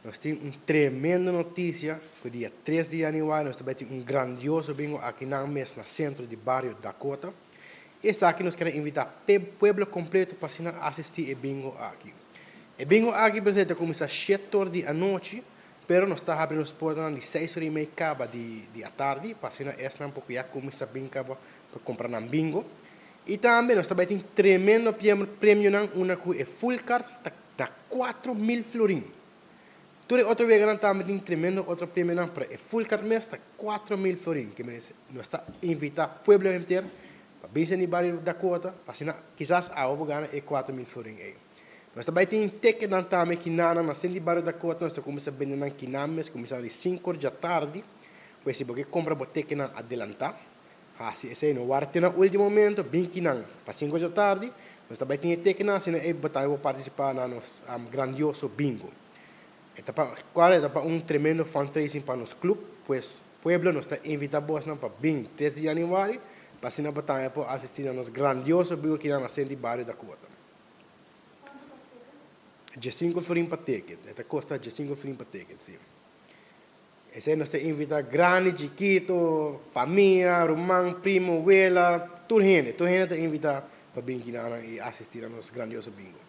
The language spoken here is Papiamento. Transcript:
Nos tin un tremendo noticia, cu dia 3 di januari nos tambe tin un grandioso bingo aki na mes na centro di bario Dakota. Esaki nos kier invita e pueblo completo pa asisti e bingo aki. E bingo aki, presidente, cuminsa 7 or di anochi, pero nos ta habriendo porta di 6 or y mey caba di atardi, pa esnan por ya cuminsa bin caba pa cumpra nan bingo. Y tambe nos tambe tin tremendo premio nan, unda cu e full card ta 4 mil florin. Tur otro wega tambe tin tremendo otro premio nan, pero e full card mes ta 4 mil florin, cu nos ta invita pueblo henter pa bin na bario Dakota, asina kisas abo gana e 4 mil florin ey. Nos tambe tin ticket nan tambe cu na centro di bario Dakota, nos ta cuminsa bende nan akinan mes, cuminsa di 5 or di atardi, pues si bo cumpra bo ticket nan adelanta, asina, esey no warda na ultimo momento, bin akinan pa 5 or di atardi, nos tambe tin ticket nan, asina ey bo tambe participa na nos grandioso bingo. Cual ta pa un tremendo fundraising pa nos club, pues pueblo, nos ta invita pa bin 3 di januari, pa asina bo tambe por asisti na nos grandioso bingo aki na centro di bario Dakota. 5 florin pa ticket, ta costa 5 florin pa ticket, si. Esey nos ta invita grandi, chikito, famia, ruman, primo, wela, tur hende ta invita pa bin aki y asisti na nos grandioso bingo.